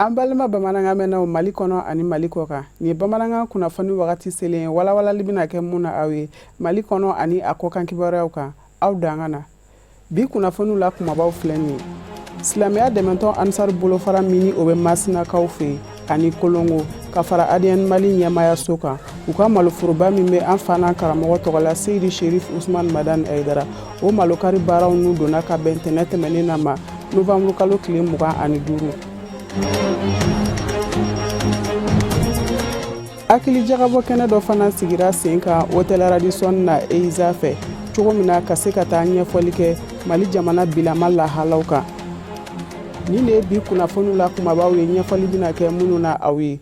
An balima bamanankan mɛnnaw Mali kɔnɔ ani Mali kɔ kan, nin ye bamanankan kunnafoni wagati selen ye, walawalali bɛna kɛ mun na aw ye Mali kɔnɔ ani a kɔkan kibaruyaw kan. Aw dan na bi kunnafoniw la, kumabaw filɛ nin ye: silamɛya dɛmɛtɔn Ansar bolofara min ni o bɛ Masinakaw fɛ yen ani Kolongo, ka fara ADN Mali ɲɛmaayaso kan, u ka maloforoba min bɛ an fa n'an karamɔgɔ tɔgɔ la, Seyidi Sherif Usman Madani Hayidara, o malokari baaraw n'u donna ka bɛn tɛnɛ tɛmɛnen na ma, novembre kalo tile 25. Hakili jagabɔ kɛnɛ dɔ fana sigira sen kan Hôtel Radisson na EISA fɛ, cogo min na ka se ka taa ɲɛfɔli kɛ Mali jamana bilama lahalaw kan. Nin de ye bi kunnafoniw la kumabaw ye, ɲɛfɔli bɛna kɛ minnu na aw ye.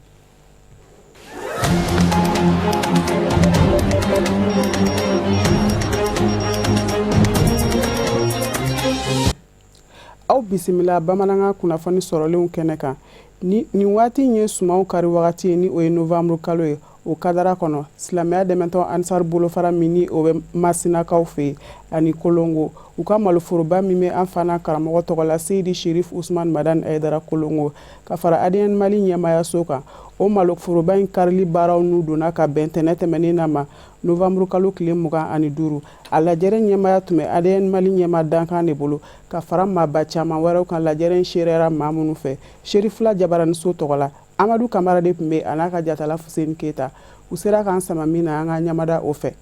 Aw bisimila bamanankan kunnafoni sɔrɔlenw kɛnɛ kan. Ni nin waati in ye sumanw kari wagati ye, ni o ye novembre kalo ye, o kadara kɔnɔ, silamɛya dɛmɛtɔn Ansar bolofara min ni o bɛ Masinakaw fɛ yen ani Kolongo, u ka maloforoba min bɛ an fa n'an karamɔgɔ tɔgɔ la, Seyidi Sherif Usman Madani Hayidara Kolongo, ka fara ADN Mali ɲɛmaayaso kan, o maloforoba in karili baaraw n'u donna ka bɛn tɛnɛ tɛmɛnen na ma, novembre kalo tile 25. A lajɛrɛ ɲɛmaaya tun bɛ ADN Mali ɲɛmaa dankan de bolo, ka fara maaba caman wɛrɛw kan, lajɛrɛ in seereyara maa minnu fɛ. Serifila jabaraniso tɔgɔ la, Amadu Kamara de tun bɛ a n'a ka jatala Fuseni Keyita. U sera k'an sama min na, an ka ɲamada o fɛ.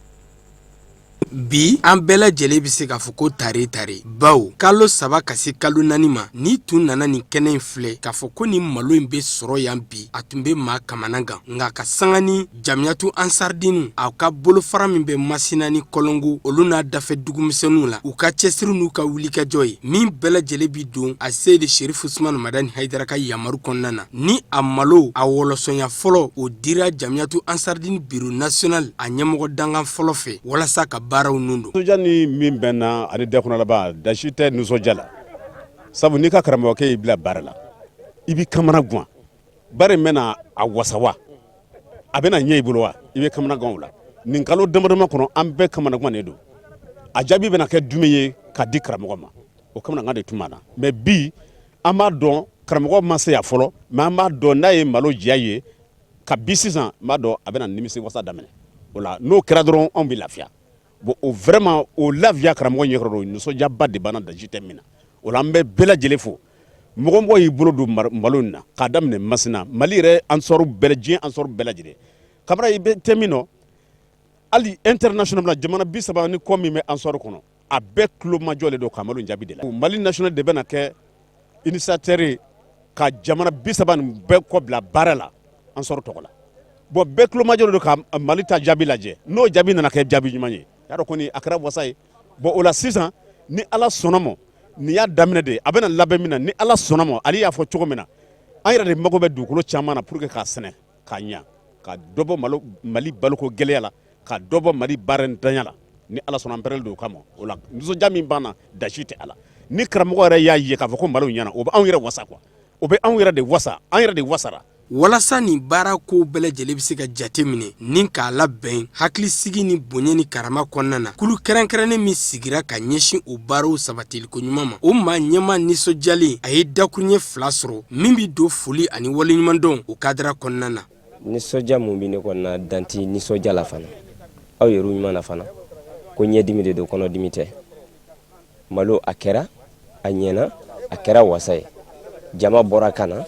Bi an bɛɛ lajɛlen bɛ se k'a fɔ ko tare tare, bawo kalo 3 ka se kalo 4 ma, n'i tun nana nin kɛnɛ in filɛ k'a fɔ ko nin malo in bɛ sɔrɔ yan bi, a tun bɛ maa kamana gan. Nka ka sanga ni Jamiyatu Ansaridini, a ka bolofara min bɛ Masina ni Kɔlɔngo, olu n'a dafɛ dugumisɛnninw la, u ka cɛsiri n'u ka wulikajɔ ye min bɛɛ lajɛlen bi don a Seyidi Sherif Usman Madani Hayidara ka yamaru kɔnɔna na, ni a malo a wɔlɔsɔnya fɔlɔ, o dira Jamiyatu Ansaridini bureau national a ɲɛmɔgɔ dankan fɔlɔ fɛ, walasa ka baaraw nun don. Nisɔndiya ni min bɛ n na ani dɛkɔnɔlaban, dasi tɛ nisɔndiya la, sabu n'i ka karamɔgɔkɛ y'i bila baara la, i b'i kamana gan. Baara in bɛna a wasa wa, a bɛna ɲɛ i bolo wa, i bɛ kamana gan o la. Nin kalo damadama kɔnɔ, an bɛɛ kamana gannen don. A jaabi bɛna kɛ jumɛn ye ka di karamɔgɔ ma? O kamanagan de tun b'an na. Mais bi, an b'a dɔn karamɔgɔ ma se yan fɔlɔ, mais an b'a dɔn n'a ye malo diya ye ka bi sisan, n b'a dɔn a bɛna nimisi wasa daminɛ o la. N'o kɛra dɔrɔn, anw bɛ lafiya. Bon, o vraiment, o lafiya karamɔgɔ ɲɛkɔrɔ don, nisɔndiyaba de b'an na, daji tɛ min na. O la, an bɛ bɛɛ lajɛlen fo, mɔgɔ mɔgɔ y'i bolo don malo in na, k'a daminɛ Masina, Mali yɛrɛ ansɔrɔ bɛɛ, diɲɛ ansɔrɔ bɛɛ lajɛlen. Kamara, i bɛ tɛ min nɔ, hali international la, jamana 30 ni kɔ min bɛ ansɔrɔ kɔnɔ, a bɛɛ tulomajɔ de don ka malo jaabi de la. Mali national de bɛna kɛ initiateur ye ka jamana 30 nin bɛɛ kɔ bila baara la ansɔrɔ tɔgɔ la. Bon, bɛɛ tulomajɔ don ka Mali ta jaabi lajɛ. N'o jaabi nana kɛ jaabi ɲuman ye, y'a dɔn kɔni a kɛra wasa ye. Bon, o la sisan, ni Ala sɔnna ma, nin y'a daminɛ de ye. A bɛna labɛn min na, ni Ala sɔnna ma, ale y'a fɔ cogo min na, an yɛrɛ de mago bɛ dugukolo caman na pour que k'a sɛnɛ k'a ɲa, ka dɔ bɔ malo Mali baloko gɛlɛya la, ka dɔ bɔ Mali baarantanya la. Ni Ala sɔnna, an pɛrɛlen don o kama. O la, nisɔndiya min b'an na, dasi tɛ a la. Ni karamɔgɔ yɛrɛ y'a ye k'a fɔ ko malo ɲɛna, o bɛ anw yɛrɛ wasa quoi, o bɛ anw yɛrɛ de wasa, an yɛrɛ de wasara. Walasa nin baara kow bɛɛ lajɛlen bɛ se ka jate minɛ ni k'a labɛn hakilisigi ni bonya ni karama kɔnɔna na, kulu kɛrɛnkɛrɛnnen min sigira ka ɲɛsin o baaraw sabatiliko ɲuman ma, o maa ɲɛmaa nisɔndiyalen, a ye dakuruɲɛ 2 sɔrɔ min bɛ don foli ani waleɲumandɔn o kadara kɔnɔna na. Nisɔndiya mun bɛ ne kɔni na, dan tɛ nisɔndiya la fana. Aw yɛrɛ ɲuman na fana ko ɲɛdimi de don, kɔnɔdimi tɛ. Malo a kɛra, a ɲɛna, a kɛra wasa ye. Jama bɔra ka na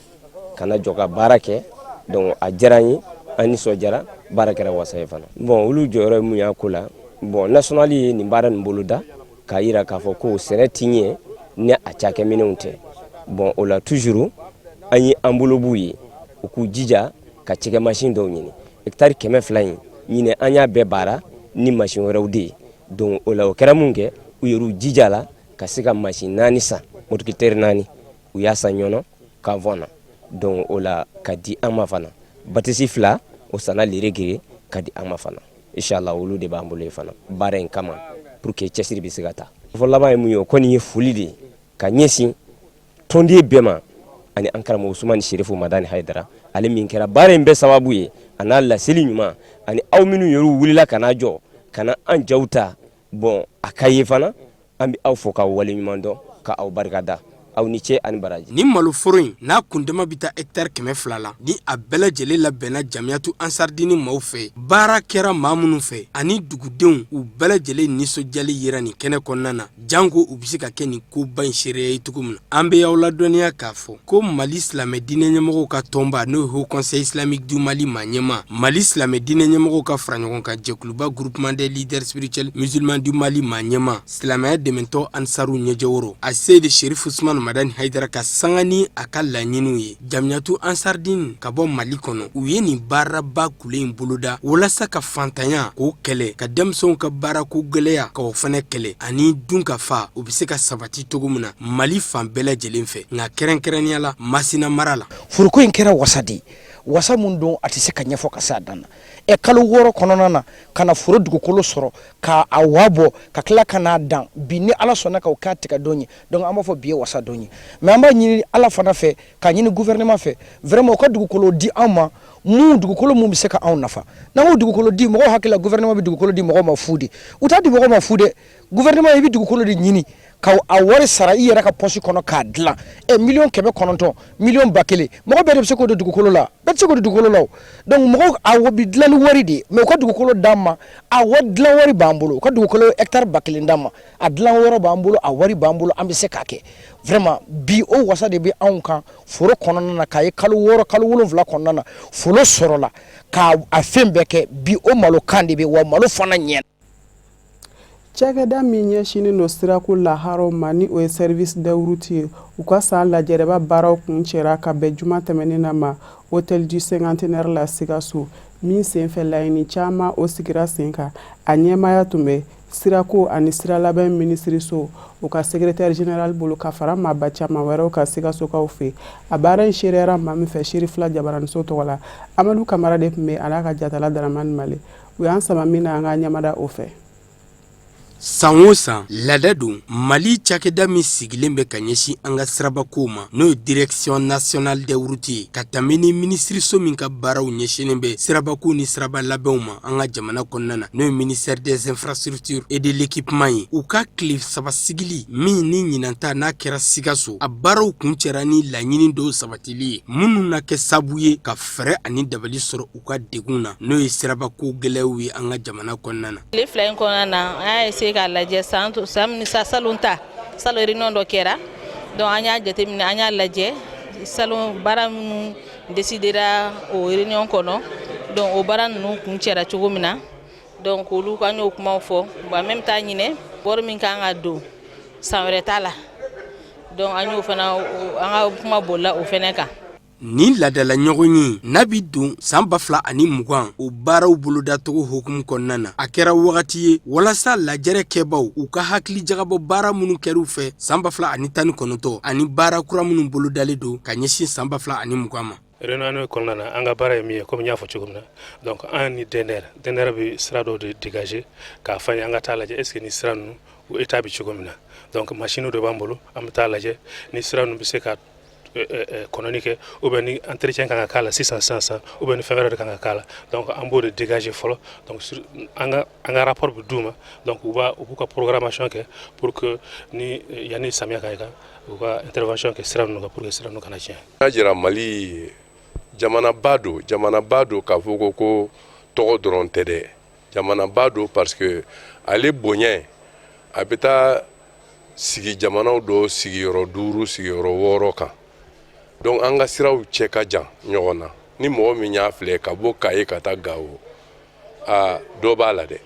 ka na jɔ ka baara kɛ. Donc a diyara an ye, an nisɔndiyara, baara kɛra wasa ye fana. Bon, olu jɔyɔrɔ ye mun y'a ko la? Bon, national ye nin baara nin boloda k'a yira k'a fɔ ko sɛnɛ ti ɲɛ ni a cakɛminɛnw tɛ. Bon, o la toujours an ye an bolo b'u ye, u k'u jija ka cikɛ masin dɔw ɲini. Hectare 200 in ɲinɛ, an y'a bɛɛ baara ni masin wɛrɛw de ye. Donc o la, o kɛra mun kɛ, u yɛrɛ jija la ka se ka masin naani san, motoculteur naani, u y'a san ɲɔnɔ ka na. Donc o la ka di an ma fana, batteuse fila, o sanna lere ka di an ma fana. Inshallah, olu de b'an bolo fana baara in kama pour que cɛsiri bɛ se ka taa. Fɔ laban ye mun ye? O kɔni ye foli de ye ka ɲɛsin tɔnden bɛɛ ma ani an karamɔgɔ Usumani Serifu Madani Hayidara, ale min kɛra baara in bɛɛ sababu ye, a n'a laseli ɲuman, ani aw minnu yɛrɛ wulila ka n'a jɔ ka na an jaw ta. Bon, a ka ye fana, an bɛ aw fo k'aw waleɲuman dɔn, ka aw barika da. Aw ni ce ani baraji. Nin maloforo in n'a kundama bɛ taa hectare 200 la, ni a bɛɛ lajɛlen labɛnna Jamiyatu Ansaridini maaw fɛ, baara kɛra maa minnu fɛ ani dugudenw, u bɛɛ lajɛlen nisɔndiyali yera nin kɛnɛ kɔnɔna na, janko u bɛ se ka kɛ nin koba in seereya ye cogo min na. An bɛ aw ladɔnniya k'a fɔ ko Mali silamɛ diinɛ ɲɛmɔgɔw ka tɔnba, n'o ye Haut Conseil Islamique du Mali maa ɲɛmaa, Mali silamɛ diinɛ ɲɛmɔgɔw ka faraɲɔgɔnkan jɛkuluba Groupement des leaders spirituels musulmans du Mali maa ɲɛmaa, silamɛya dɛmɛtɔn Ansaru ɲɛjɛworo Aseyidi Sherif Usman Madani Hayidara ka sanga ni a ka laɲiniw ye, Jamiyatu Ansaridini ka bɔ Mali kɔnɔ, u ye nin baaraba kule in boloda walasa ka fantanya k'o kɛlɛ, ka denmisɛnw ka baarako gɛlɛya k'o fana kɛlɛ, ani dunkafa o bɛ se ka sabati cogo min na Mali fan bɛɛ lajɛlen fɛ, nka kɛrɛnkɛrɛnnenya la Masina mara la. Foroko in kɛra wasa de ye, wasa mun don a tɛ se ka ɲɛfɔ ka se a dan na. Ɛ kalo 6 kɔnɔna na ka na foro dugukolo sɔrɔ ka a wa bɔ ka tila ka n'a dan bi, ni Ala sɔnna ka o k'a tigɛ don ye, donc an b'a fɔ bi ye wasa don ye. Mais an b'a ɲini Ala fana fɛ, k'a ɲini gouvernement fɛ, vraiment u ka dugukolo di an ma, mun dugukolo mun bɛ se ka anw nafa. N'an ko dugukolo di, mɔgɔw hakili la gouvernement bɛ dugukolo di mɔgɔw ma fu de. U t'a di mɔgɔw ma fu dɛ. Gouvernement, i bɛ dugukolo de ɲini ka a wari sara i yɛrɛ ka poche kɔnɔ k'a dilan. Ɛ 900 000 000, 1 100 000, mɔgɔ bɛɛ de bɛ se k'o don dugukolo la? Bɛɛ tɛ se k'o don dugukolo la o. Donc mɔgɔw a bɛ dilan ni wari de ye, mais u ka dugukolo d'an ma, a wari dilan wari b'an bolo. U ka dugukolo hectare 1000 d'an ma, a dilan yɔrɔ b'an bolo, a wari b'an bolo, an bɛ se k'a kɛ. Vraiment bi o wasa de bɛ anw kan foro kɔnɔna na, k'a ye kalo 6, kalo 7 kɔnɔna na foro sɔrɔla k'a a fɛn bɛɛ kɛ. Bi o malo kan de bɛ wa malo fana ɲɛ. Cakɛda min ɲɛsinnen don sirako laharaw ma, ni o ye Service des routes ye, u ka san lajɛrɛba baaraw kun cɛra ka bɛn juma tɛmɛnen na ma Hôtel du Cinquantenaire la Sikaso, min senfɛ laɲini caman o sigira sen kan. A ɲɛmaaya tun bɛ sirako ani siralabɛn minisiriso o ka secrétaire général bolo, ka fara maaba caman wɛrɛw ka Sikasokaw fɛ. A baara in seereyara maa min fɛ Serifila jabaraniso tɔgɔ la, Amadu Kamara de tun bɛ a n'a ka jatala Daramani Male. U y'an sama min na, an ka ɲamada o fɛ. San o san, laada don Mali cakɛda min sigilen bɛ ka ɲɛsin an ka sirabakow ma, n'o ye Direction nationale des routes ye, ka tɛmɛ ni minisiriso min ka baaraw ɲɛsinnen bɛ sirabako ni siraba labɛnw ma an ka jamana kɔnɔna na, n'o ye ministère des infrastructures et de l'équipement ye, u ka tile 3 sigili min ni ɲinanta n'a kɛra Sikaso, a baaraw kuncɛra ni laɲini dɔw sabatili ye, minnu na kɛ sabu ye ka fɛɛrɛ ani dabali sɔrɔ u ka degun na, n'o ye sirabako gɛlɛyaw ye an ka jamana kɔnɔna na. Tile 2 in kɔnɔna na, an y'a essayer k'a lajɛ san san min sa salon ta, salon réunion dɔ kɛra. Donc an y'a jateminɛ, an y'a lajɛ salon baara minnu décidera o réunion kɔnɔ. Donc o baara ninnu kun cɛra cogo min na, donc olu an y'o kumaw fɔ. Bon, en même temps ɲinɛ wari min kan ka don san wɛrɛ ta la, donc an y'o fana, an ka kuma bolila o fɛnɛ kan. Nin laadala ɲɔgɔn ye n'a bi don san 2020, o baaraw bolodacogo hukumu kɔnɔna na, a kɛra wagati ye walasa lajɛrɛ kɛbaw u ka hakili jagabɔ baara minnu kɛr'u fɛ san 2019 ani baara kura minnu bolodalen don ka ɲɛsin san 2020 ma. Réunion kɔnɔna na, an ka baara ye min ye, komi n y'a fɔ cogo min na, donc an ni DNR bɛ sira dɔw de dégager k'a fɔ an ye an ka taa lajɛ est ce que ni sira ninnu u état bɛ cogo min na. Donc machine dɔ b'an bolo, an bɛ taa lajɛ ni sira ninnu bɛ se ka kɔnɔni kɛ, ou bien ni entretien kan ka k'a la sisan sisan sisan, ou bien ni fɛn wɛrɛ de kan ka k'a la. Donc an b'o de dégager fɔlɔ. Donc an ka rapport bɛ d'u ma, donc u b'u ka programmation kɛ pour que ni yanni samiya ka kan, u ka intervention kɛ sira ninnu kan pour que sira ninnu kana tiɲɛ. N'a jira Mali jamanaba don, jamanaba don k'a fɔ ko tɔgɔ dɔrɔn tɛ dɛ, jamanaba don parce que ale bonya a bɛ taa sigi jamanaw dɔ sigiyɔrɔ duuru, sigiyɔrɔ wɔɔrɔ kan. Donc an ka siraw cɛ ka jan ɲɔgɔn na. Ni mɔgɔ min y'a filɛ ka bɔ Kaye ka taa Gawo, aa, dɔ b'a la dɛ.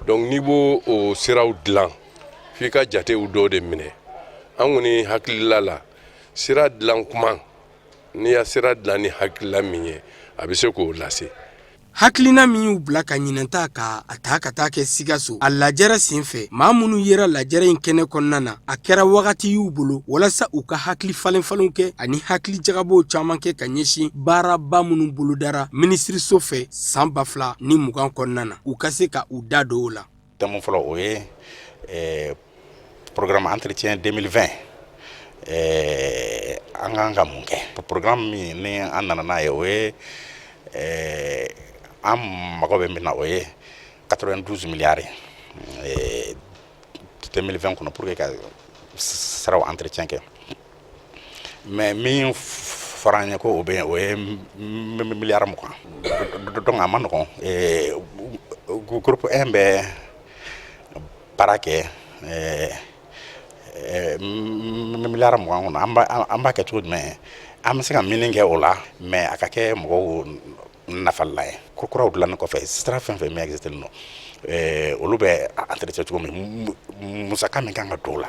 Donc n'i b'o o siraw dilan, f'i ka jatew dɔw de minɛ. An kɔni hakilila la, sira dilan kuma, n'i ya sira dilan ni hakilila min ye, a bɛ se k'o lase. Hakilina min y'u bila ka ɲinanta ka a ta ka taa kɛ Sikaso, a lajɛrɛ senfɛ, maa minnu yera lajɛrɛ in kɛnɛ kɔnɔna na, a kɛra wagati y'u bolo walasa u ka hakili falen falenw kɛ ani hakili jagabɔw caman kɛ ka ɲɛsin baaraba minnu bolodara minisiriso fɛ san 2020 kɔnɔna na, u ka se ka u da don o la. Thème fɔlɔ, o ye programme entretien 2020, an kan ka mun kɛ. Programme min ni an nana n'a ye, o ye an mago bɛ min na, o ye 92 milliards ye 2020 kɔnɔ pour que ka siraw entretien kɛ. Mais min fɔra an ye ko o bɛ yen, o ye miliyari 20. Donc a ma nɔgɔn. Groupe 1 bɛ baara kɛ miliyari 20 kɔnɔ. An b'a kɛ cogo jumɛn? An bɛ se ka min kɛ o la, mais a ka kɛ mɔgɔw nafala ye. Ko kuraw dilanni kɔfɛ, sira fɛn fɛn min existé nɔ, olu bɛ entretien cogo min, musaka min kan ka don o la,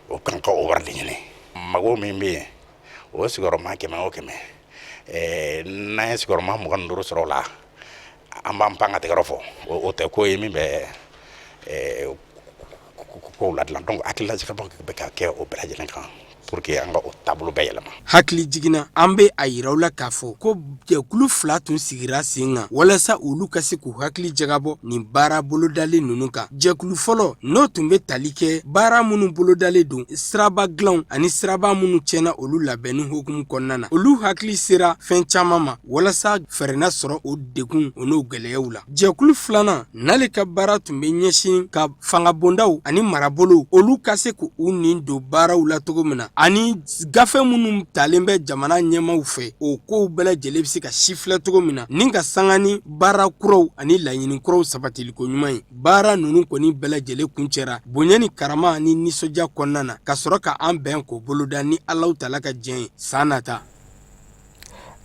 o kan ka o wari de ɲini. Mago min bɛ yen, o sigiyɔrɔma 100 o 100, n'an ye sigiyɔrɔma 25 sɔrɔ o la, an b'an pan ka tɛgɛrɛ fɔ. O tɛ ko ye min bɛ kow ladilan. Donc hakililajigabɔ bɛ ka kɛ o bɛɛ lajɛlen kan pour que an ka o taabolo bɛɛ yɛlɛma. Hakili jiginna, an bɛ a yira aw la k'a fɔ ko jɛkulu fila tun sigira sen kan walasa olu ka se k'u hakili jagabɔ nin baara bolodalen ninnu kan. Jɛkulu fɔlɔ, n'o tun bɛ tali kɛ baara minnu bolodalen don, siraba dilanw ani siraba minnu tiɲɛna, olu labɛnni hukumu kɔnɔna na, olu hakili sera fɛn caman ma walasa fɛɛrɛ na sɔrɔ o degun o n'o gɛlɛyaw la. Jɛkulu filanan n'ale ka baara tun bɛ ɲɛsin ka fangabondaw ani marabolow, olu ka se k'u nin don baaraw la cogo min na, ani gafe minnu talen bɛ jamana ɲɛmaaw fɛ, o kow bɛɛ lajɛlen bɛ se ka sifilɛ cogo min na, ni ka sanga ni baara kuraw ani laɲini kuraw sabatiliko ɲuman ye. Baara ninnu kɔni bɛɛ lajɛlen kuncɛra bonya ni karama ni nisɔndiya kɔnɔna na, ka sɔrɔ ka an bɛn k'o boloda ni Alahu Taala ka diɲɛ ye san nata.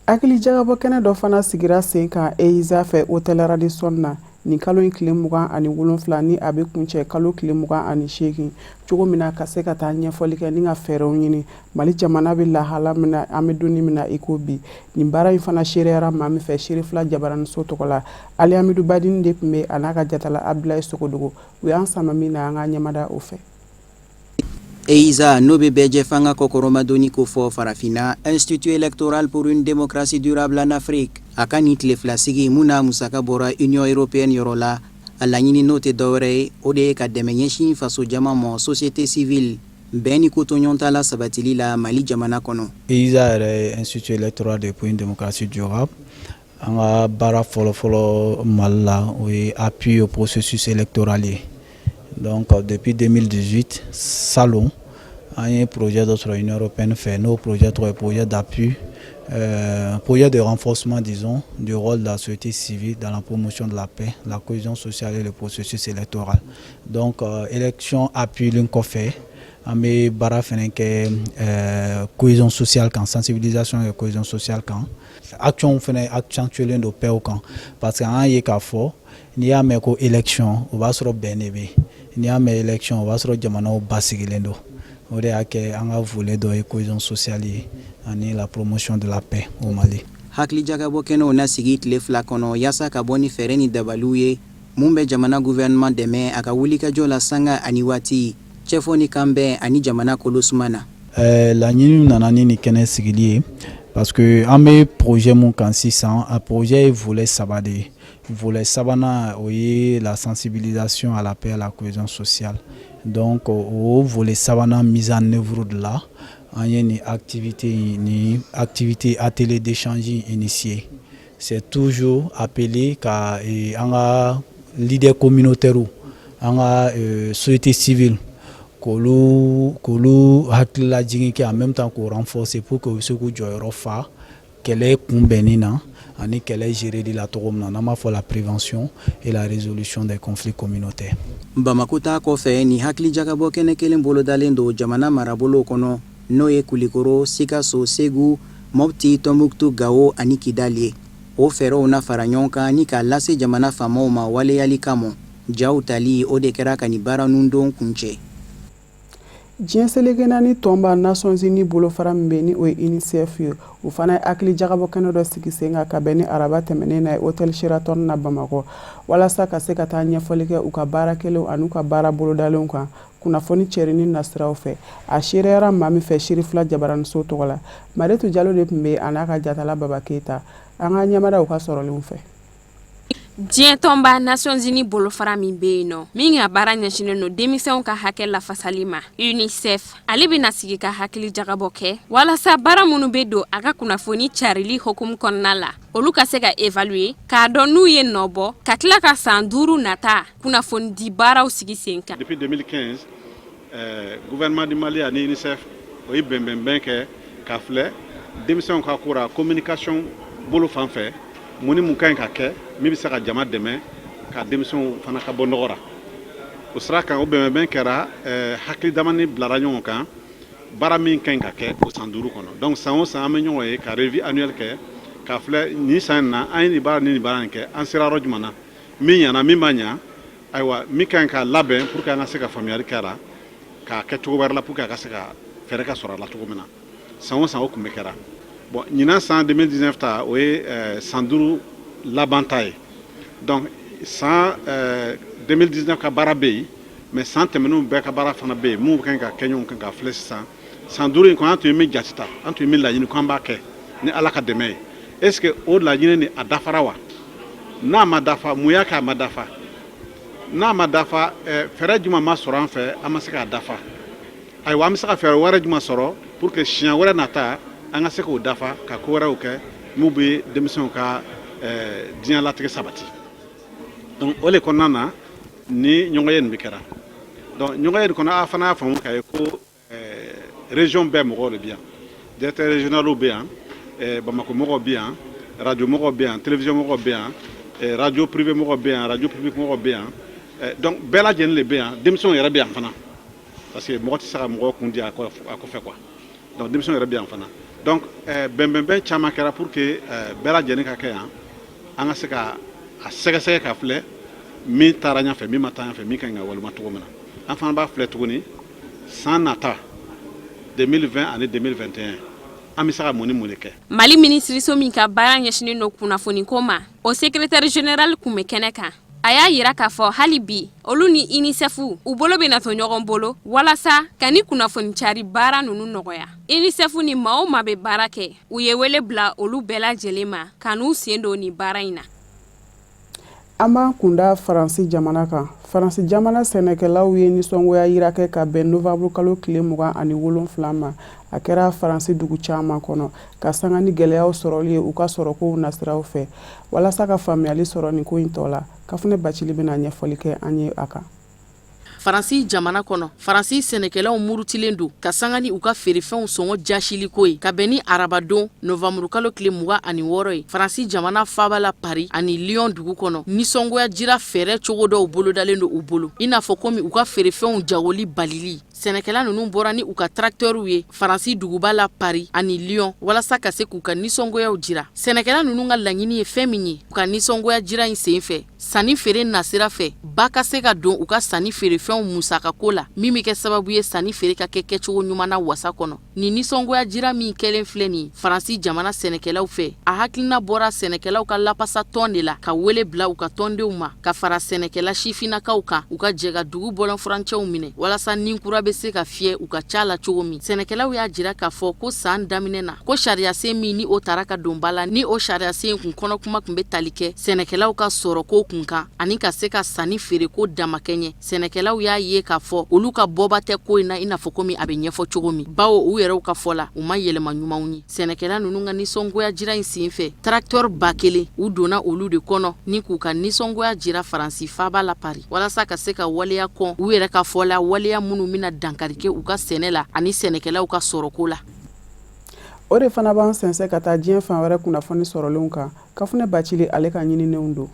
Hakilijagabɔ kɛnɛ dɔ fana sigira sen kan EIZA fɛ Hôtel Radisson na nin kalo in tile 27, ni a bɛ kuncɛ kalo tile 28, cogo min na ka se ka taa ɲɛfɔli kɛ ni ka fɛɛrɛw ɲini Mali jamana bɛ lahala min na, an bɛ don min na i ko bi. Nin baara in fana seereyara maa min fɛ Serifila jabaraniso tɔgɔ la, Ali Amidu Badini de tun bɛ a n'a ka jatala Abudulayi Sogodogo. U y'an sama min na, an ka ɲɛmada o fɛ. EIZA, n'o bɛ bɛɛjɛfanga kɔkɔrɔmadonni kofɔ farafinna, Institut électoral pour une démocratie durable en Afrique, a ka nin tile fila sigi mun n'a musaka bɔra Union européenne yɔrɔ la, a laɲini n'o tɛ dɔwɛrɛ ye, o de ye ka dɛmɛ ɲɛsin fasojama ma, société civile, bɛn ni kotoɲɔgɔntala sabatili la Mali jamana kɔnɔ. EIZA yɛrɛ ye Institut électoral de pour une démocratie durable. An ka baara fɔlɔfɔlɔ Mali la, o ye appui au processus électoral ye. Donc depuis 2018, salon, an ye projet dɔ sɔrɔ Union européenne fɛ, n'o projet tɔgɔ ye projet d'appui, projet de renforcement, disons, du rôle de la société civile dans la promotion de la paix, la cohésion sociale et le processus électoral. Donc élection appui kɔfɛ, an bɛ baara fɛnɛ kɛ cohésion sociale kan, sensibilisation et cohésion sociale kan. Action fɛnɛ accentuelen don paix kan, parce que an y'a ye k'a fɔ n'i y'a mɛn ko élection, o b'a sɔrɔ bɛn de bɛ yen. N'i y'a mɛn élection, o b'a sɔrɔ jamanaw basigilen don. O de y'a kɛ an ka volet dɔ ye cohésion sociale ye ani la promotion de la paix au Mali. Hakilijagabɔ kɛnɛw na sigi tile 2 kɔnɔ yaasa ka bɔ ni fɛɛrɛ ni dabaliw ye mun bɛ jamana gouvernement dɛmɛ a ka wulikajɔ la sanga ani waati cɛfɔ ni kanbɛn ani jamana kolosuma na. Laɲini nana ni nin kɛnɛ sigili ye parce que an bɛ projet mun kan sisan, a projet ye volet saba de ye. Volet sabanan, o ye la sensibilisation à la paix et à la cohésion sociale. Donc o volet sabanan mise en œuvre de la, an ye nin activité, ni activité atelier d'échange initié. C'est toujours appelé ka an ka leader communautaire, an ka société civile, k'olu hakililajigin kɛ, en même temps k'o renforcer pour que u bɛ se k'u jɔyɔrɔ fa kɛlɛ kunbɛnni na ani kɛlɛ gérer la cogo min na, n'an b'a fɔ la prévention et la résolution des conflits communautaires. Bamako ta kɔfɛ, nin hakilijagabɔ kɛnɛ kelen bolodalen don jamana marabolow kɔnɔ, n'o ye Kulikoro, Sikaso, Segu, Mopti, Tɔnbuktu, Gawo ani Kidali ye. O fɛɛrɛw na fara ɲɔgɔn kan ni k'a lase jamana faamaw ma waleyali kama. Jaw tali, o de kɛra ka nin baara nundon kuncɛ. Diɲɛ seleke naani tɔnba Nations Unies bolofara min bɛ, ni o ye UNICEF ye, o fana ye hakili jagabɔ kɛnɛ dɔ sigi sen kan ka bɛn ni araba tɛmɛnen na ye Hôtel Sheraton na Bamakɔ, walasa ka se ka taa ɲɛfɔli kɛ u ka baara kɛlenw ani u ka baara bolodalenw kan kunnafoni cɛrinni nasiraw fɛ. A seereyara maa min fɛ Serifila jabaraniso tɔgɔ la, Maritu Jalo de tun bɛ a n'a ka jatala Baba Keyita. An ka ɲɛmada u ka sɔrɔlenw fɛ. Diɲɛ tɔnba Nations Unies bolofara min bɛ yen nɔ, min ka baara ɲɛsinnen don denmisɛnw ka hakɛ lafasali ma, UNICEF, ale bɛna sigi ka hakili jagabɔ kɛ walasa baara minnu bɛ don a ka kunnafoni carili hukumu kɔnɔna la, olu ka se ka évaluer k'a dɔn n'u ye nɔ bɔ, ka tila ka san 5 nata kunnafonidi baaraw sigi sen kan. Depuis 2015, gouvernement du Mali ani UNICEF O ye bɛnbɛnbɛn kɛ k'a filɛ denmisɛnw ka ko ra, communication bolo fan fɛ, mun ni mun ka ɲi ka kɛ min bɛ se ka jama dɛmɛ ka denmisɛnw fana ka bɔ nɔgɔ ra. O sira kan, o bɛnbɛnbɛn kɛra, hakili damani bilara ɲɔgɔn kan baara min ka ɲi ka kɛ o san 5 kɔnɔ. Donc san o san, an bɛ ɲɔgɔn ye ka revue annuelle kɛ k'a filɛ nin san in na, an ye nin baara ni nin baara in kɛ, an sera yɔrɔ jumɛn na, min ɲana, min ma ɲa, ayiwa, min ka ɲi ka labɛn pour que an ka se ka faamuyali kɛ a la k'a kɛ cogo wɛrɛ la, pour que a ka se ka fɛɛrɛ ka sɔrɔ a la cogo min na. San o san, o tun bɛ kɛra. Bon, ɲinan san 2019 ta, o ye san 5 laban ta ye. Donc san 2019 ka baara bɛ yen, mais san tɛmɛnenw bɛɛ ka baara fana bɛ yen, minnu ka ɲi ka kɛ ɲɔgɔn kan k'a filɛ sisan. San 5 in kɔnɔ, an tun ye min jate ta, an tun ye min laɲini ko an b'a kɛ ni Ala ka dɛmɛ ye, est ce que o laɲini ni a dafara wa? N'a ma dafa, mun y'a kɛ a ma dafa? N'a ma dafa, fɛɛrɛ jumɛn ma sɔrɔ an fɛ an ma se k'a dafa? Ayiwa, an bɛ se ka fɛɛrɛ wɛrɛ jumɛn sɔrɔ pour que siɲɛ wɛrɛ nata, an ka se k'o dafa, ka ko wɛrɛw kɛ minnu bɛ denmisɛnw ka diɲɛlatigɛ sabati? Donc o le kɔnɔna na ni ɲɔgɔnye nin bɛ kɛra. Donc ɲɔgɔnye nin kɔnɔ, a fana y'a faamu k'a ye ko région bɛɛ mɔgɔw de bɛ yan, directeur régional bɛ yan, Bamakɔ mɔgɔw bɛ yan, radio mɔgɔw bɛ yan, télévision mɔgɔw bɛ yan, radio privé mɔgɔw bɛ yan, radio public mɔgɔw bɛ yan. Donc bɛɛ lajɛlen de bɛ yan. Denmisɛnw yɛrɛ bɛ yan fana, parce que mɔgɔ tɛ se ka mɔgɔ kun di a kɔfɛ quoi. Donc denmisɛnw yɛrɛ bɛ yan fana. Donc bɛnbɛnbɛn caman kɛra pour que bɛɛ lajɛlen ka kɛ yan, an ka se ka a sɛgɛsɛgɛ ka filɛ min taara ɲɛfɛ, min ma taa ɲɛfɛ, min ka ɲi ka walima cogo min na. An fana b'a filɛ tuguni san nata 2020 ani 2021, an bɛ se ka mun ni mun de kɛ. Mali minisiriso min ka baara ɲɛsinnen don kunnafoniko ma, o secrétaire général tun bɛ kɛnɛ kan. A y'a yira k'a fɔ hali bi, olu ni UNICEF u bolo bɛna to ɲɔgɔn bolo walasa ka ni kunnafoni cari baara ninnu nɔgɔya. UNICEF ni maa o maa bɛ baara kɛ, u ye wele bila olu bɛɛ lajɛlen ma ka n'u sen don nin baara in na. An b'an kunda Faransi jamana kan. Faransi jamana sɛnɛkɛlaw ye nisɔngoya yira kɛ ka bɛn novembre kalo tile 27 ma. A kɛra Faransi dugu caman kɔnɔ ka sanga ni gɛlɛyaw sɔrɔli ye u ka sɔrɔkow nasiraw fɛ. Walasa ka faamuyali sɔrɔ nin ko in tɔ la, Kafunɛ Bacili bɛna ɲɛfɔli kɛ an ye a kan. Faransi jamana kɔnɔ, Faransi sɛnɛkɛlaw murutilen don ka sanga ni u ka feerefɛnw sɔngɔ jasiliko ye ka bɛn ni arabadon novanburukalo tile 26 ye Faransi jamana faaba la Paris ani Lyon dugu kɔnɔ. Nisɔngoya jira fɛɛrɛ cogo dɔw bolodalen don u bolo, i n'a fɔ komi u ka feerefɛnw jagoli balili. Sɛnɛkɛla ninnu bɔra ni u ka tracteurs ye Faransi duguba la Paris ani Lyon walasa ka se k'u ka nisɔngoyaw jira. Sɛnɛkɛla ninnu ka laɲini ye fɛn min ye u ka nisɔngoya jira in senfɛ, sanni feere nasira fɛ, ba ka se ka don u ka sanni feerefɛnw musakako la, min bɛ kɛ sababu ye sanni feere ka kɛ kɛcogo ɲuman na wasa kɔnɔ. Nin nisɔngoya jira min kɛlen filɛ nin Faransi jamana sɛnɛkɛlaw fɛ, a hakilina bɔra sɛnɛkɛlaw ka lapasa tɔn de la ka wele bila u ka tɔndenw ma ka fara sɛnɛkɛla sifinnakaw kan, u ka jɛ ka dugu bɔlɔnfurancɛw minɛ walasa ni kura bɛ se ka fiyɛ u ka ca la cogo min. Sɛnɛkɛlaw y'a jira k'a fɔ ko san daminɛ na, ko sariyasen min ni o tara ka don ba la, ni o sariyasen kun kɔnɔ kuma tun bɛ tali kɛ sɛnɛkɛlaw ka sɔrɔko kun kan ani ka se ka sanni feereko damakɛɲɛ, sɛnɛkɛlaw y'a ye k'a fɔ olu ka bɔba tɛ ko in na i n'a fɔ komi a bɛ ɲɛfɔ cogo min, bawo u yɛrɛw ka fɔ la, u ma yɛlɛma ɲumanw ye. Sɛnɛkɛla ninnu ka nisɔngoya jira in senfɛ, tracteur 1000, u donna olu de kɔnɔ ni k'u ka nisɔngoya jira Faransi faaba la Paris, walasa ka se ka waleya kɔn, u yɛrɛ ka fɔ la, waleya minnu bɛna dankari kɛ u ka sɛnɛ la ani sɛnɛkɛlaw ka sɔrɔko la. O de fana b'an sɛnsɛn ka taa diɲɛ fan wɛrɛ kunnafoni sɔrɔlenw kan. Kafunɛ Bacili, ale ka ɲininenw don.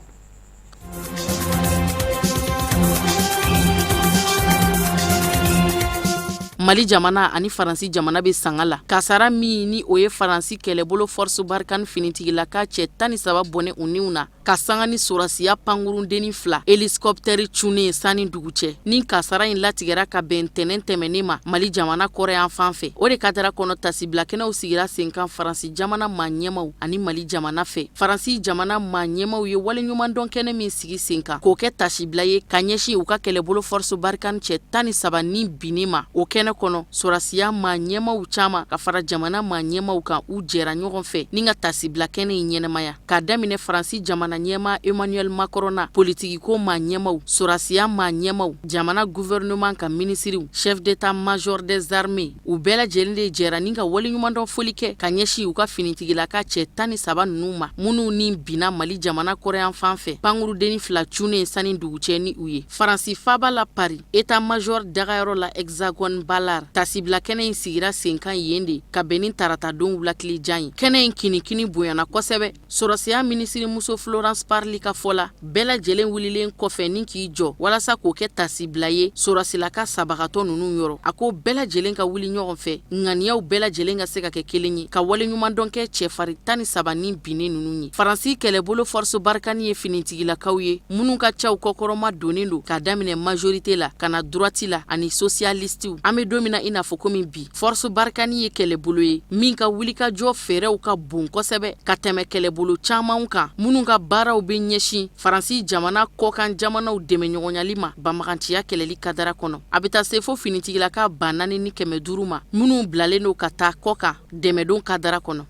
Mali jamana ani Faransi jamana bɛ sanga la kasara min ni o ye Faransi kɛlɛbolo Force Barkhane finitigilaka cɛ 13 bɔnɛ u niw na ka sanga ni sɔrɔdasiya pankurundennin fila hélicoptère cunnen san ni dugu cɛ. Ni kasara in latigɛra ka bɛn ntɛnɛn tɛmɛnen ma Mali jamana kɔrɔnyanfan fɛ. O de kadara kɔnɔ, tasibilakɛnɛw sigira sen kan Faransi jamana maa ɲɛmaw ani Mali jamana fɛ. Faransi jamana maa ɲɛmaw ye waleɲumandɔn kɛnɛ min sigi sen kan k'o kɛ tasibila ye ka ɲɛsin u ka kɛlɛbolo Force Barkhane cɛ 13 ni binni ma, o kɛnɛ kɔnɔ, sɔrɔdasiya maa ɲɛmaw caman ka fara jamana maa ɲɛmaw kan, u jɛra ɲɔgɔn fɛ ni ka tasibila kɛnɛ in ɲɛnamaya, k'a daminɛ Faransi jamana ɲɛmaa Emmanuel Macron na, politikiko maa ɲɛmaw, sɔrɔdasiya maa ɲɛmaw, jamana gouvernement ka minisiriw, chef d'état major des armées, u bɛɛ lajɛlen de jɛra ni ka waleɲumandɔn foli kɛ ka ɲɛsin u ka finitigilaka cɛ 13 ninnu ma, minnu ni binna Mali jamana kɔrɔnyanfan fɛ pankurudennin fila cunnen san ni dugu cɛ ni u ye Faransi faaba la Paris, état major dagayɔrɔ la Hexagone ba la. Balard. Tasibila kɛnɛ in sigira sen kan yen de ka bɛn ni taratadon wulatilejan ye. Kɛnɛ in kinikini bonyana kosɛbɛ. Sɔrɔsiya minisirimuso Florence Parly ka fɔ la, bɛɛ lajɛlen wulilen kɔfɛ ni k'i jɔ walasa k'o kɛ tasibila ye sɔrɔsilaka sabagatɔ ninnu yɔrɔ. A ko bɛɛ lajɛlen ka wuli ɲɔgɔn fɛ, ŋaniyaw bɛɛ lajɛlen ka se ka kɛ kelen ye, ka waleɲumandɔn kɛ cɛfarin 13 ni binnen ninnu ye. Faransi kɛlɛbolo Force Barkhane ye finitigilakaw ye minnu ka caw kɔkɔrɔma donnen don k'a daminɛ majorité la ka na droite la ani socialistew. An bɛ don min na i n'a fɔ komi bi, Force Barkhane ye kɛlɛbolo ye min ka wulikajɔ fɛɛrɛw ka bon kosɛbɛ ka tɛmɛ kɛlɛbolo camanw kan minnu ka baaraw bɛ ɲɛsin Faransi jamana kɔkan jamanaw dɛmɛɲɔgɔnyali ma banbaganciya kɛlɛli kadara kɔnɔ. A bɛ taa se fo finitigilaka 4500 ma minnu bilalen don ka taa kɔkan dɛmɛdon kadara kɔnɔ.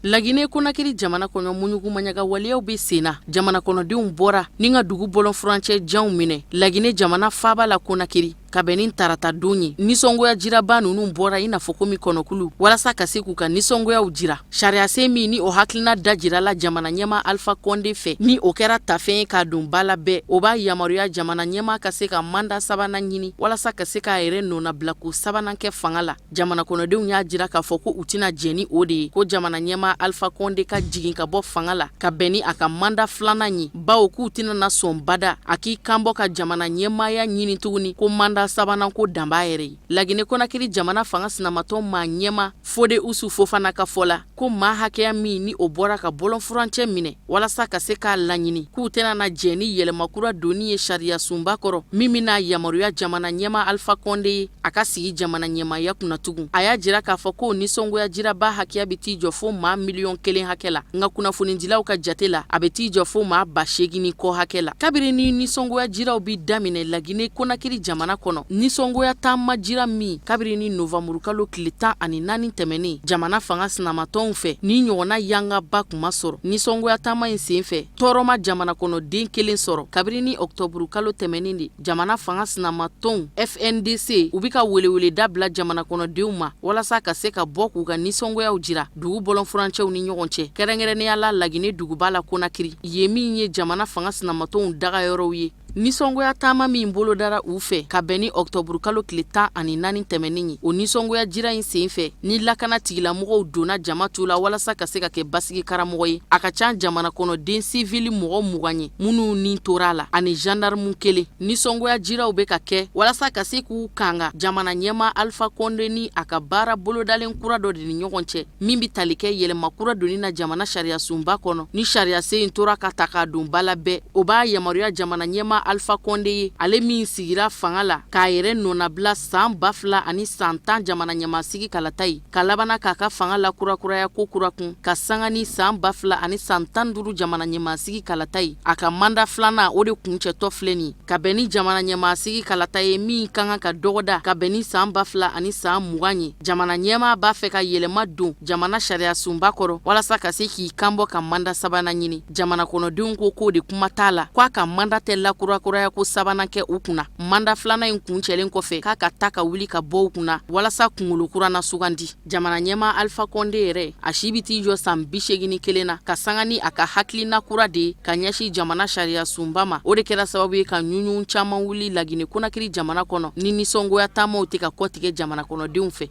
Lagine Konakiri jamana kɔnɔ muɲugumaɲaga waleyaw bɛ sen na. Jamana kɔnɔdenw bɔra ni ka dugu bɔlɔn furancɛ janw minɛ Lagine jamana faaba la Konakiri ka bɛn ni tarata don ye. Nisɔngoya jiraba ninnu bɔra i n'a fɔ komi kɔnɔkulu walasa ka se k'u ka nisɔngoyaw jira. Sariyasen min ni o hakilina dajirala jamana ɲɛmaa Alpha Condé fɛ, ni o kɛra tafɛn ye k'a don ba la bɛɛ, o b'a yamaruya jamana ɲɛmaa ka se ka manda sabanan ɲini walasa ka se k'a yɛrɛ nɔnabilako sabanan kɛ fanga la. Jamana kɔnɔdenw y'a jira k'a fɔ ko u tɛna jɛn ni o de ye, ko jamana ɲɛmaa Alpha Condé ka jigin ka bɔ fanga la ka bɛn ni a ka manda filanan ye, bawo k'u tɛna na sɔn bada a k'i kanbɔ ka jamana ɲɛmaaya ɲini tuguni, ko manda sabanan ko dan b'a yɛrɛ ye. Lagine Konakiri jamana fanga sinamatɔn maa ɲɛmaa Fode Usu Fofana ka fɔ la, ko maa hakɛya min ni o bɔra ka bɔlɔn furancɛ minɛ walasa ka se k'a laɲini k'u tɛna na jɛn ni yɛlɛma kura donni ye sariyasunba kɔrɔ min bɛna yamaruya jamana ɲɛmaa Alpha Condé ye a ka sigi jamana ɲɛmaaya kunna tugun. A y'a jira k'a fɔ k'o nisɔngoya jiraba hakɛya bɛ t'i jɔ fo maa miliyɔn 1 hakɛ la, nka kunnafonidilaw ka jate la, a bɛ t'i jɔ fo maa 80,000 ni kɔ hakɛ la. Kabiri ni nisɔngoya jiraw bɛ daminɛ Lagine Konakiri jamana kɔnɔ, nisɔngoya taama jira min kabiri ni novanburukalo tile 14 tɛmɛnen jamana fanga sinamatɔnw fɛ, ni ɲɔgɔnna yangaba kun ma sɔrɔ. Nisɔngoya taama in sen fɛ, tɔɔrɔ ma jamana kɔnɔden kelen sɔrɔ. Kabiri ni ɔkutɔburukalo tɛmɛnen de jamana fanga sinamatɔnw FNDC u bɛ ka weleweleda bila jamana kɔnɔdenw ma walasa ka se ka bɔ k'u ka nisɔngoyaw jira dugu bɔlɔn furancɛw ni ɲɔgɔn cɛ, kɛrɛnkɛrɛnnenya la Lagine duguba la Konakiri, yen min ye jamana fanga sinamatɔnw dagayɔrɔw ye. Nisɔngoya taama min bolodara u fɛ ka bɛn ni ɔkutɔburukalo tile 14 tɛmɛnen ye, o nisɔngoya jira in sen fɛ, ni lakana tigilamɔgɔw donna jama tu la walasa ka se ka kɛ basigi karamɔgɔ ye, a ka ca jamana kɔnɔden sivili mɔgɔ 20 ye minnu ni tora a la ani zandarimu kelen. Nisɔngoya jiraw bɛ ka kɛ walasa ka se k'u kanga jamana ɲɛmaa Alpha Condé ni a ka baara bolodalen kura dɔ de ni ɲɔgɔn cɛ min bɛ tali kɛ yɛlɛma kura donni na jamana sariyasunba kɔnɔ. Ni sariyasen in tora ka ta k'a don ba la bɛɛ, o b'a yamaruya jamana ɲɛmaa Alpha Condé ye, ale min sigira fanga la k'a yɛrɛ nɔnabila san 2010 jamana ɲɛmaasigi kalata ye, ka labanna k'a ka fanga lakurakuraya ko kura kun ka sanga ni san 2015 jamana ɲɛmaasigi kalata ye. A ka manda filanan o de kuncɛtɔ filɛ nin ye ka bɛn ni jamana ɲɛmaasigi kalata ye min ka kan ka dɔgɔda ka bɛn ni san 2020 ye. Jamana ɲɛmaa b'a fɛ ka yɛlɛma don jamana sariyasunba kɔrɔ walasa ka se k'i kanbɔ ka manda sabanan ɲini. Jamana kɔnɔdenw ko k'o de kuma t'a la, k'a ka manda tɛ lakurakuraya ko sabanan kɛ u kunna manda filanan in kuncɛlen kɔfɛ, k'a ka ta ka wuli ka bɔ u kunna walasa kunkolo kura na sugandi. Jamana ɲɛmaa Alpha Condé yɛrɛ, a si bɛ t'i jɔ san 81 na, ka sanga ni a ka hakilina kura de ye ka ɲɛsin jamana sariyasunba ma. O de kɛra sababu ye ka ɲuɲu caman wuli Lagine Konakiri jamana kɔnɔ, ni nisɔngoya taamaw tɛ ka kɔtigɛ jamana kɔnɔdenw fɛ.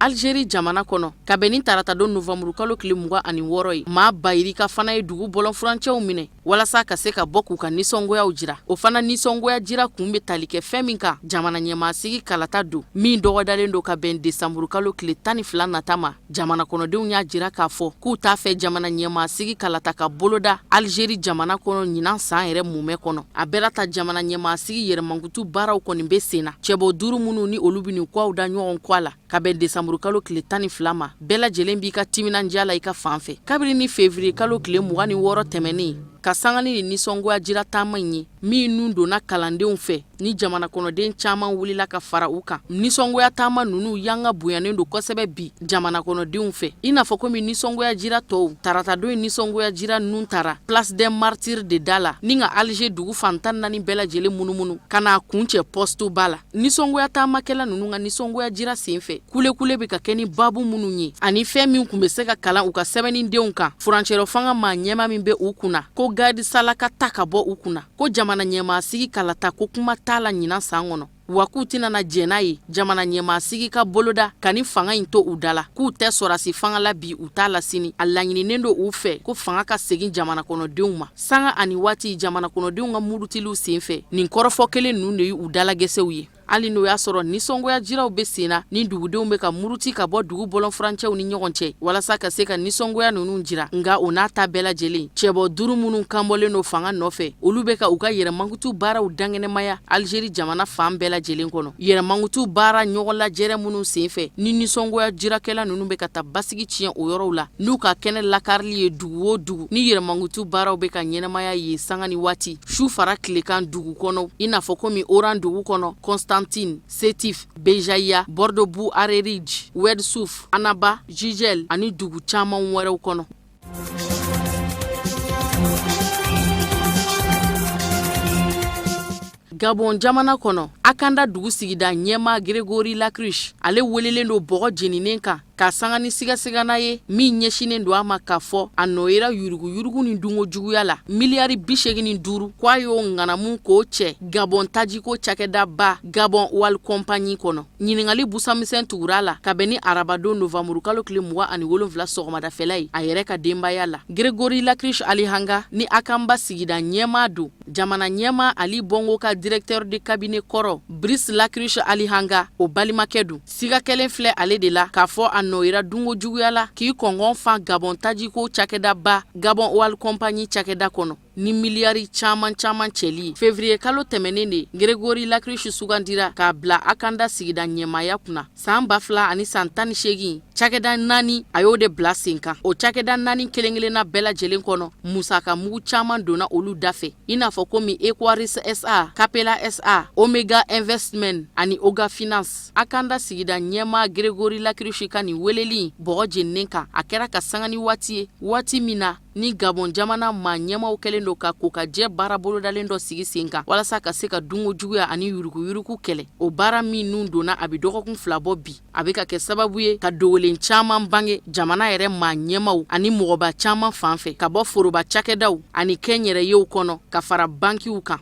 Algérie jamana kɔnɔ, ka bɛn ni taratadon novanburukalo tile 26 ye, maa ba yirika fana ye dugu bɔlɔn furancɛw minɛ walasa ka se ka bɔ k'u ka nisɔngoyaw jira. O fana nisɔngoya jira kun bɛ tali kɛ fɛn min kan, jamana ɲɛmaasigi kalata don min dɔgɔdalen don ka bɛn desanburukalo tile 12 nata ma. Jamana kɔnɔdenw y'a jira k'a fɔ k'u t'a fɛ jamana ɲɛmaasigi kalata ka boloda Algérie jamana kɔnɔ ɲinan san yɛrɛ mumɛ kɔnɔ. A bɛɛ ta jamana ɲɛmaasigi yɛrɛmankutu baaraw kɔni bɛ sen na. Cɛbɔ duuru minnu ni olu bɛ k'aw da ɲɔgɔn kɔ a la ka bɛn desanburukalo tile 12 ma, bɛɛ lajɛlen b'i ka timinandiya la i ka fan fɛ. Kabini ni fevrier kalo tile 26 tɛmɛnen. ka sanga ni nin nisɔngoya jira taama in ye min nun donna kalandenw fɛ ni jamana kɔnɔden caman wulila ka fara u kan. Nisɔngoya taama ninnu yanga bonyanen don kosɛbɛ bi jamana kɔnɔdenw fɛ, i n'a fɔ komi nisɔngoya jira tɔw. Taratadon in nisɔngoya jira nun tara Place des Martyrs de da la ni ka Alger dugu fan 14 bɛɛ lajɛlen munumunu ka n'a kuncɛ poste ba la. Nisɔngoya taamakɛla ninnu ka nisɔngoya jira senfɛ, kulekule bɛ ka kɛ ni babu minnu ye ani fɛn min tun bɛ se ka kalan u ka sɛbɛnnidenw kan, furancɛrɔ fanga maa ɲɛmaa min bɛ u kunna ko Gaïd Salah ka ta ka bɔ u kunna, ko jamana ɲɛmaasigi kalata ko kuma t'a la ɲinan san kɔnɔ, wa k'u tɛna na jɛn n'a ye jamana ɲɛmaasigi ka boloda ka ni fanga in to u da la, k'u tɛ sɔrɔdasi fanga la bi, u t'a la sini. A laɲininen don u fɛ ko fanga ka segin jamana kɔnɔdenw ma sanga ani waati. Jamana kɔnɔdenw ka murutiliw senfɛ, nin kɔrɔfɔ kelen ninnu de y'u dalagɛsɛw ye. Hali n'o y'a sɔrɔ nisɔngoya jiraw bɛ sen na ni dugudenw bɛ ka muruti ka bɔ dugu bɔlɔnfurancɛw ni ɲɔgɔn cɛ walasa ka se ka nisɔngoya ninnu jira, nka o n'a ta bɛɛ lajɛlen, cɛbɔ duuru minnu kanbɔlen don fanga nɔfɛ, olu bɛ ka u ka yɛrɛmankutu baaraw dankɛnɛmaya Algérie jamana fan bɛɛ lajɛlen kɔnɔ. Yɛrɛmankutu baara ɲɔgɔn lajɛrɛ minnu senfɛ ni nisɔngoya jirakɛla ninnu bɛ ka taa basigi tiɲɛ o yɔrɔw la n'u ka kɛnɛ lakarili ye, dugu o dugu ni yɛrɛmankutu baaraw bɛ ka ɲɛnamaya yen sanga ni waati, su fara tile kan dugu kɔnɔ, i n'a fɔ komi Oran dugu kɔnɔ, Constantine, Sétif, Béjaïa, Bordj Bou Arreridj, Oued Souf, Annaba, Jijel ani dugu caman wɛrɛw kɔnɔ. Gabon jamana kɔnɔ, Akanda dugu sigida ɲɛmaa Gregory Laccruche, ale welelen don bɔgɔ jeninen kan ka sanga ni sigasigana ye min ɲɛsinnen don a ma k'a fɔ a nɔ yera yuruguyurugu ni dunko juguya la miliyari 85, ko a y'o ŋanamu k'o cɛ Gabon tajiko cakɛdaba Gabon Oil Company kɔnɔ. Ɲininkali busamisɛn tugura a la ka bɛn ni arabadon novanburukalo tile 27 sɔgɔmadafɛla ye a yɛrɛ ka denbaya la. Gregory Laccruche Alihanga ni Akamba sigida ɲɛmaa don, jamana ɲɛmaa Ali Bongo ka directeur de cabinet kɔrɔ Brice Laccruche Alihanga, o balimakɛ don. Siga kɛlen filɛ ale de la k'a fɔ a nɔ yera dunko juguya la k'i kɔngɔn fa Gabon tajiko cakɛdaba Gabon Oil Company cakɛda kɔnɔ ni miliyari caman caman cɛli ye. Février kalo tɛmɛnen de, Gregory Laccruche sugandira k'a bila Akanda sigida ɲɛmaaya kunna. San 2018, cakɛda naani a y'o de bila sen kan. O cakɛda naani kelen-kelenna bɛɛ lajɛlen kɔnɔ, musaka mugu caman donna olu da fɛ, i n'a fɔ komi Equaris SA, Capella SA, Omega Investment ani Oga Finance. Akanda sigida ɲɛmaa Gregory Laccruche ka nin weleli bɔgɔ jeninen kan, a kɛra ka sanga ni waati ye, waati min na ni Gabon jamana maa ɲɛmaaw kɛlen don ka kokajɛ baara bolodalen dɔ sigi sen kan walasa ka se ka dunko juguya ani yuruguyurugu kɛlɛ. O baara min nun donna a bɛ dɔgɔkun 2 bɔ bi, a bɛ ka kɛ sababu ye ka dogolen caman bange jamana yɛrɛ maa ɲɛmaaw ani mɔgɔba caman fan fɛ, ka bɔ foroba cakɛdaw ani kɛnyɛrɛyew kɔnɔ ka fara bankiw kan.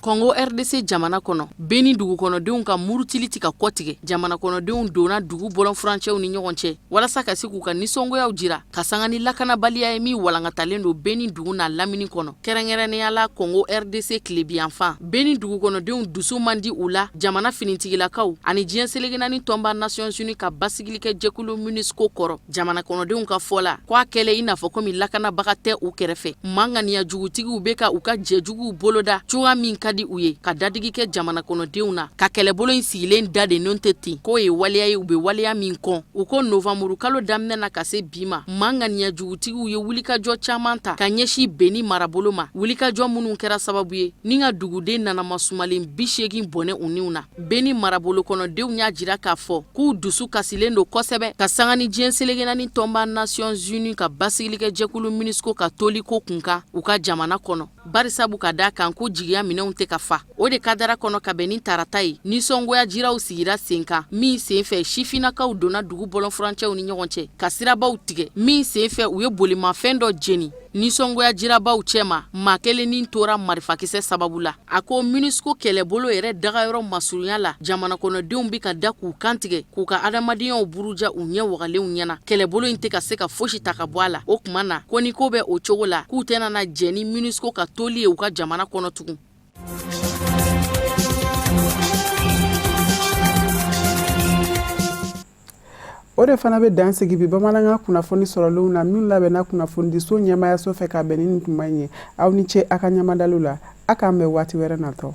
Kɔngo RDC jamana kɔnɔ, Beni dugukɔnɔdenw ka murutili tɛ ka kɔtigɛ. Jamana kɔnɔdenw donna dugu bɔlɔnfurancɛw ni ɲɔgɔn cɛ walasa ka se k'u ka nisɔngoyaw jira ka sanga ni lakanabaliya ye min walankatalen don Beni dugu n'a lamini kɔnɔ, kɛrɛnkɛrɛnnenya la Kɔngo RDC tilebinyanfan. Beni dugukɔnɔdenw dusu man di u la jamana finitigilakaw ani diɲɛ seleke naani tɔnba Nations Unies ka basigilikɛ jɛkulu MONUSCO kɔrɔ. Jamana kɔnɔdenw ka fɔ la, ko a kɛlen i n'a fɔ komi lakanabaga tɛ u kɛrɛfɛ. Maa ŋaniya jugutigiw bɛ ka u ka jɛjuguw boloda cogoya min ka di u ye, ka dadigi kɛ jamana kɔnɔdenw na, ka kɛlɛbolo in sigilen da de nɔ tɛ ten k'o ye waleya ye u bɛ waleya min kɔn. U ko novanburu kalo daminɛ na ka se bi ma, maa ŋaniya jugutigiw ye wulikajɔ caman ta ka ɲɛsin Beni marabolo ma, wulikajɔ minnu kɛra sababu ye ni ka duguden nanamasumalen 80 bɔnɛ u niw na. Beni marabolo kɔnɔdenw y'a jira k'a fɔ k'u dusu kasilen don kosɛbɛ ka sanga ni diɲɛ seleke naani tɔnba Nations Unies ka basigilikɛ jɛkulu MONUSCO ka toliko kunkan u ka jamana kɔnɔ, barisabu ka d'a kan ko jigiya minɛnw tɛ ka fa. O de kadara kɔnɔ ka bɛn ni tarata ye, nisɔngoya jiraw sigira sen kan min senfɛ sifinnakaw donna dugu bɔlɔnfurancɛw ni ɲɔgɔn cɛ ka sirabaw tigɛ, min senfɛ u ye bolimafɛn dɔ jeni. Nisɔngoya jirabaw cɛma, maa kelen ni tora marifakisɛ sababu la. A ko MONUSCO kɛlɛbolo yɛrɛ dagayɔrɔ masurunya la, jamana kɔnɔdenw bɛ ka da k'u kantigɛ, k'u ka adamadenyaw buruja u ɲɛ wagalenw ɲɛna. Kɛlɛbolo in tɛ ka se ka fosi ta ka bɔ a la. O tuma na, ko ni ko bɛ o cogo la, k'u tɛna na jɛn ni MONUSCO ka toli ye u ka jamana kɔnɔ tugun. O de fana bɛ dan sigi bi bamanankan kunnafoni sɔrɔlenw na min labɛnna kunnafonidiso ɲɛmaayaso fɛ ka bɛn ni nin tuma in ye. Aw ni ce a ka ɲɛmadaliw la. A k'an bɛn waati wɛrɛ natɔ.